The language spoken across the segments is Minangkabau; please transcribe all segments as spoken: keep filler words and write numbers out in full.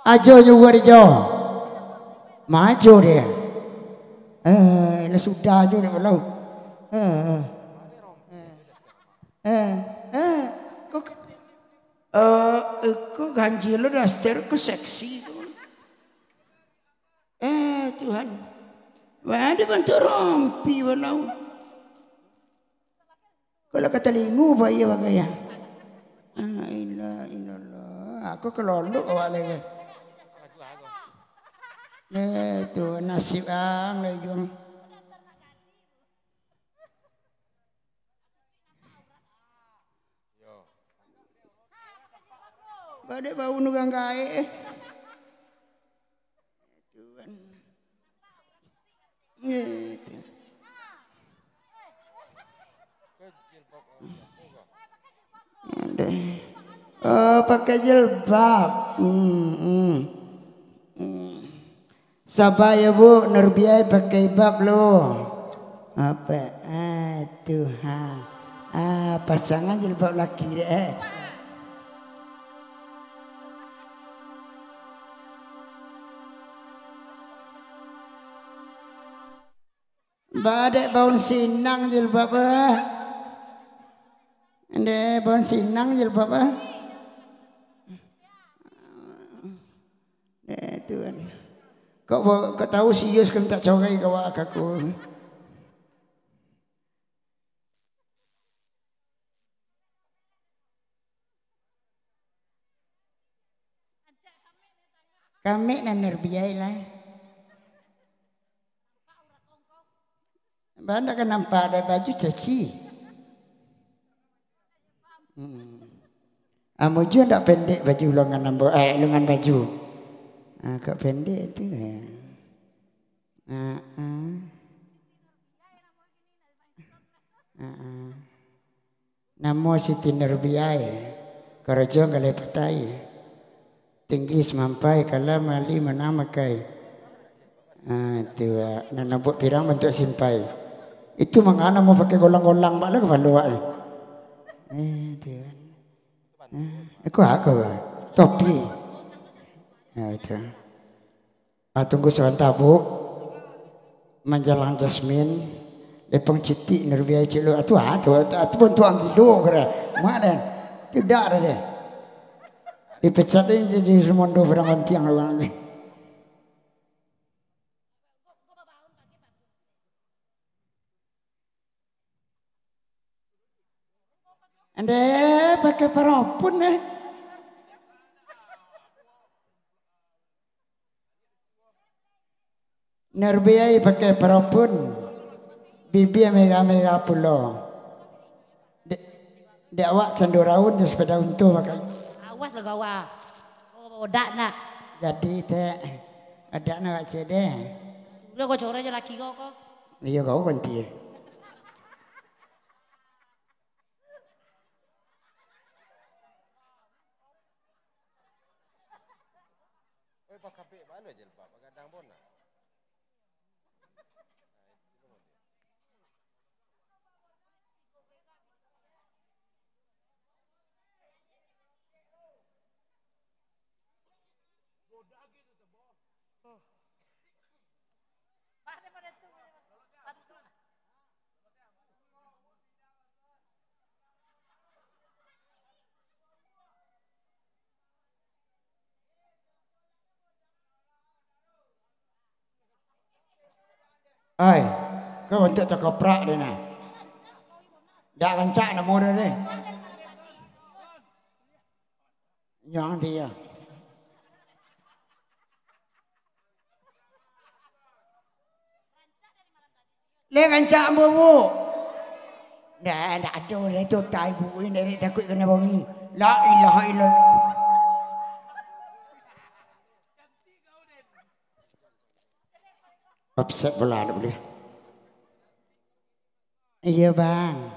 Ajo juo di jo. Majo dia. Eh, lah sudah jo dia balau. Eh, eh. Eh, eh. Kok, eh, kok ganjil lo daster kok seksi tu. Eh, Tuhan. Wah, dia bantuak rompi balau. Kalau ka talingo, Pak, iyo bagai, ah. La ilaha illallah. Aku kalolok awak lai kan. Nah, tu nasib ang lai juo. Badek bau nu ganggae. Tuhan. Gitu. Deh. Oh, pakai jilbab. Hmm, hmm. Hmm. Sabar ya, Bu, Nurbiai pakai bab lo. Apa? Ah, tu, ha. Ah, pasangan jilbab laki dek, eh. Badek baun sinang jilbab, eh. Ndeh, baun sinang jilbab, eh. Eh, Tuhan. Kok ba-, kok tahu si Yus kan tak corai ka awak aku. Kamek nan Nurbiai lah. Ba ndak ka nampak dek baju caci. Hmm. Amu juo ndak pendek baju lengan ambo, eh, lengan baju. Ah, kok pendek tu, eh. Ah, ah. Ah, ah. Namo Siti Nurbiai, karajo galeh patai. Tinggi samampai, kalam alim manang makai. Ah, tu, ah, nan nampak pirang bantuak simpai. Itu manga namo pakai golang-golang, bak lah kapalo awak tu. Eh, tu, ah. Ah, aku, aku, ah. Topi. Ah, betul. Ah, tunggu sabanta, Bu. Manjalang Jasmin. Depang citik Nurbiai cik lu. Atu, atu, atu, atu bantuak ang gilo kira. Mak den. Tidak ada deh. Dipecat deh jadi sumondo padang bantiang urang ni. Ande pakai parapun, eh. Nurbiai pakai parapun, bibia merah-merah pulo. Dek, dek awak cando raun jo sepeda untu pakai. Awas lah gawa. Oh, odak nak. Jadi, Tek, odak nak awak cedek. Sudah kau coret je laki kau, kau. Iyo, kau ganti. Oi, bakabek mano jilbab, bagadang bona. Ai, kau bantuak takoprak deh nah. Dak rancak namo dah deh. Nyang dia. Leh rancak ambo, Bu. Ndak, ndak ado lah tu, tai Bu, ndak takuik kena bongi. La ilaha illallah. Offset bola dak boleh. Iya, Bang.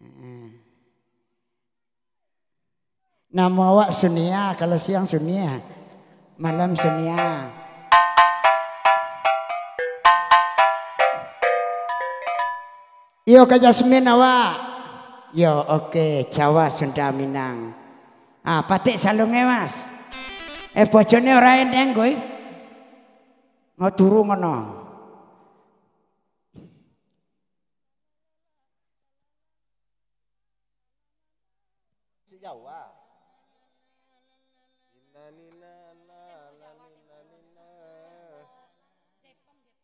Heeh. Namo awak Sunia, kalau siang Sunia, malam Sunia. Iyo, ka Jasmin awak. Yo, oke, Jawa Sunda Minang. Ah, patik salunge, Mas. Eh, poconyo rain deng, gue. Ngau turun ngono.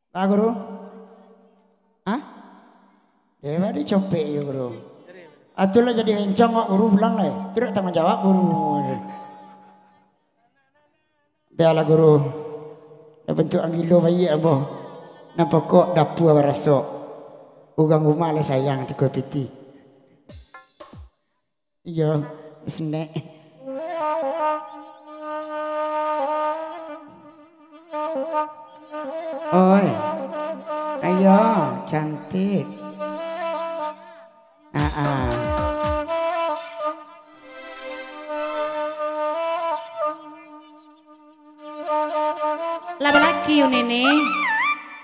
Lah, Guru? Hah? Dewa dicopek yo, Guru. Atulah jadi bencong kok, Guru, pulang lah. Itu dak tanggung jawab, Guru. Bialah, Guru. Dah bantuak ang gilo baiak ambo. Nan pokok dapua barasok. Urang rumah lah sayang tiko piti. Iyo, snack. Oi. Ayo, cantik. Ah, ah. Lah balaki yo, Nenek?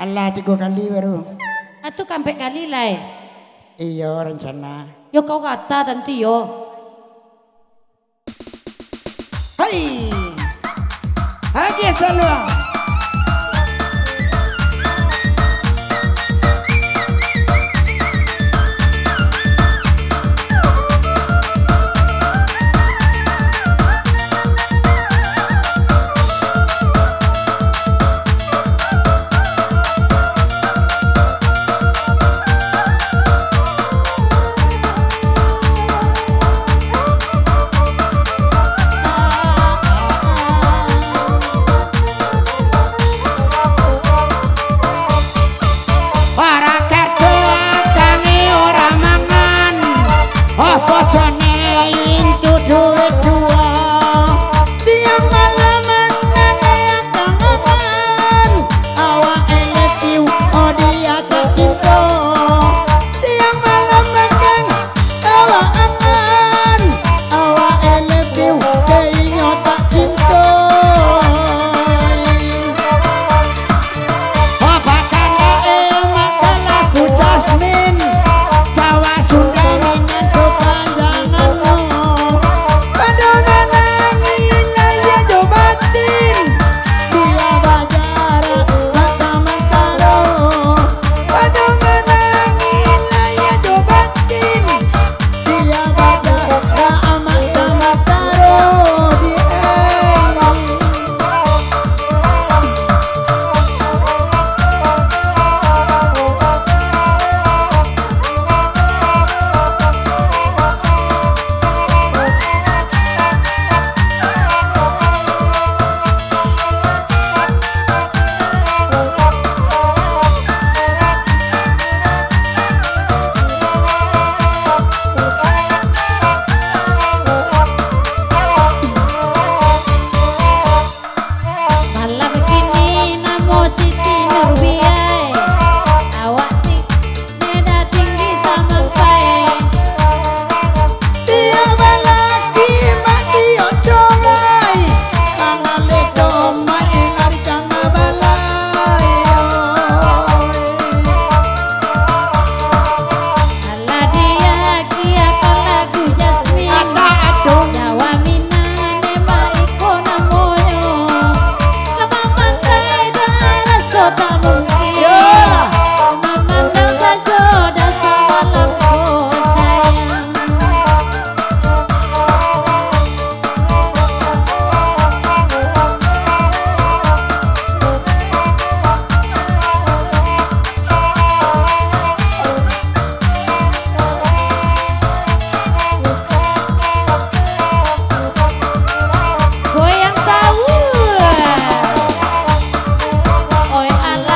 Alah, tigo kali baru. Atu kampek kali lai. Iyo, rancana. Yo kau kata tanti yo. Hai. Agiah saluang. Para kerto kami urang mangan, opo cone intu duit dua. Tiang malam manangiang kangaman, awak elekiu odiak tacinto. Tiang malam manangiang awak aman, awak elekiu ka inyo tak cinto. Apakan dae makan lagu Jasmine, Jawa Sunda Minang kepanjanganmu. Pado nanangi layia jo batin, dia bajarak mata mantaro. Pado nanangi layia jo batin, dia bajarak mata mantaro. Di ai. Malam kini namo Siti Nurbiah, awak ti-, neda tinggi samampai. Tiang balaki mak tiok cobai, mangaleh doh mak larikan mabalai. Alah dia kia ko lagu Jasmine. Jawa Minang memang iko namonyo. Lamah pantai dah raso tak mungkin. Mamandang sajo dah samalam ko sayang. Goyang sawu. Oi, alah.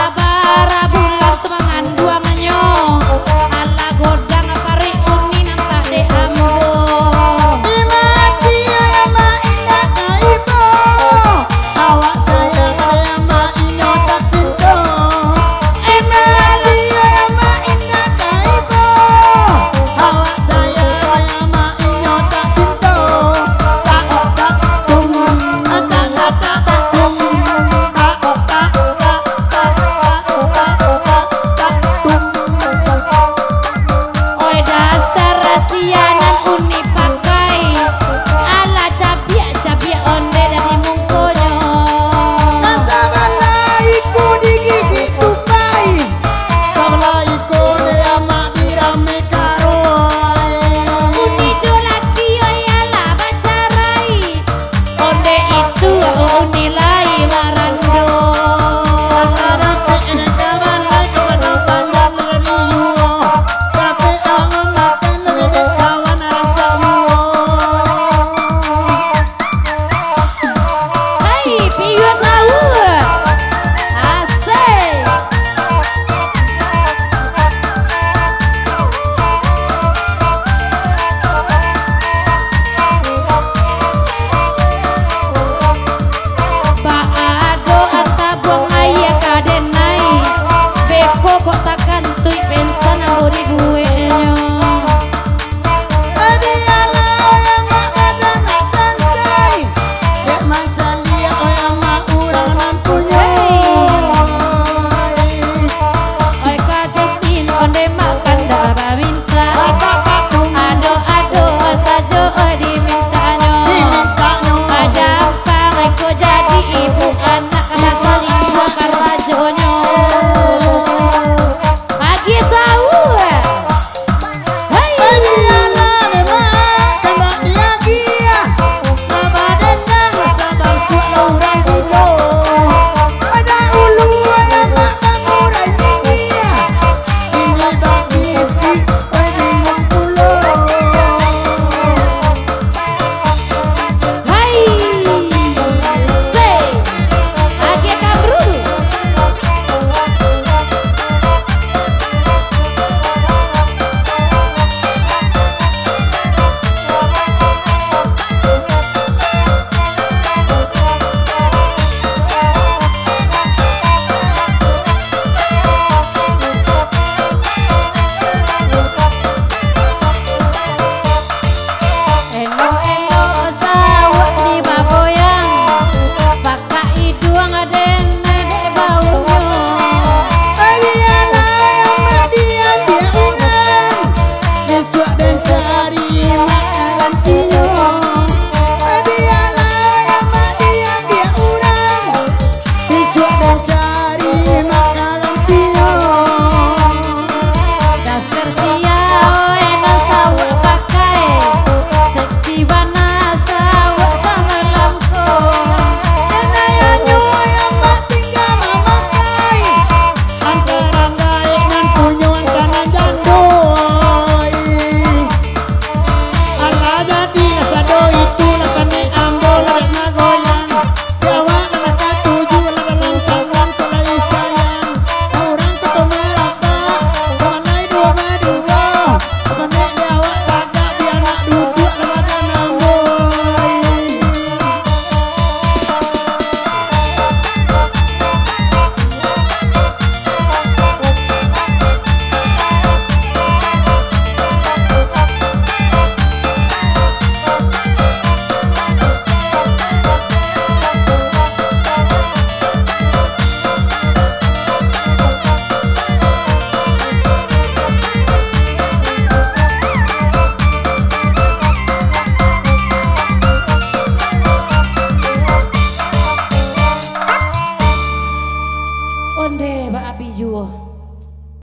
Unilai marando. Hai, Pius